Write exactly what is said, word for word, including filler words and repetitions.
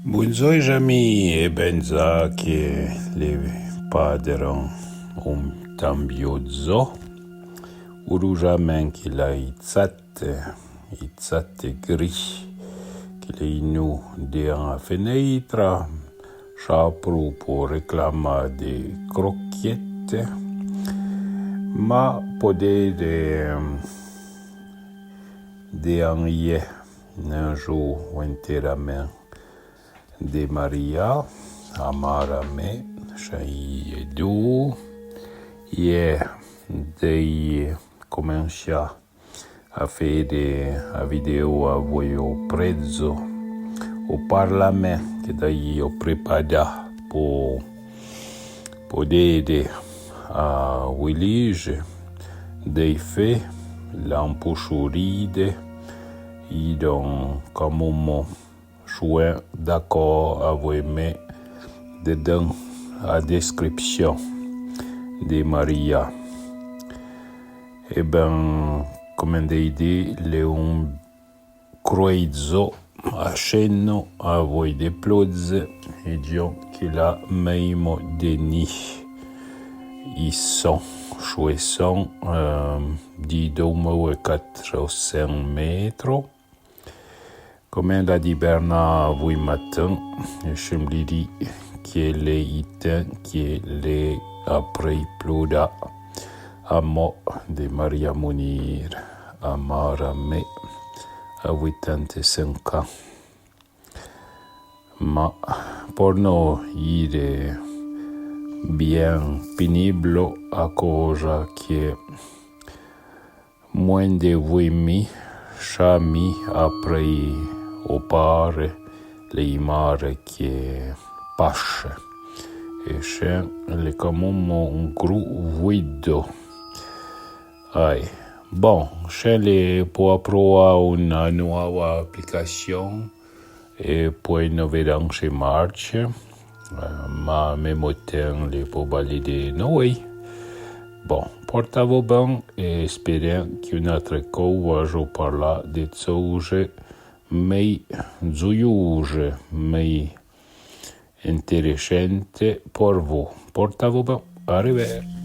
Bondzor, z'ami, e ben za que le padron un tambiodzo. Urujamèn que la i tsate, i tsate gri, que le inu dean a feneitra, chapru po reclamà de croquiette, ma podé de, de an ie, n'un jou o enteramèn de Maria, a mare a mé, chai e du, ie dei comenchà a fére a vidéo avoué o predzo, o parlamèn que dai o prepadà po, po déde a Willige, dei fé, l'an pouchouride, i don camomo chouin d'acor avoué mé dedan a descripchon de Maria. E ben, comme dei di, le un croidzo a cheno avoué de plodze, e dion que la meimo de ni. I son, choué son, euh, di dou mou e quatro sen metro. Comme l'a di Bernard avoué matin, e chembliri que le iten que le apré ploda a mò de Maria Munir, a mare a mé, a oitanta-cinq ans. Ma por no ire bien pénible, a causa que mouin de voué mi, chami apré o pare, le i mare que pache. E chen le camomo un gru vouido. Ai. Bon, chen le po aproa una nouva application. E poué no veran che marche, eh, ma memo ten le po balé de Noé. Bon, portavo ben e esperen que un atre cou vajo parlà de tsouje mei dzoiouje, mei interessante por vo. Portavo ben, a rever.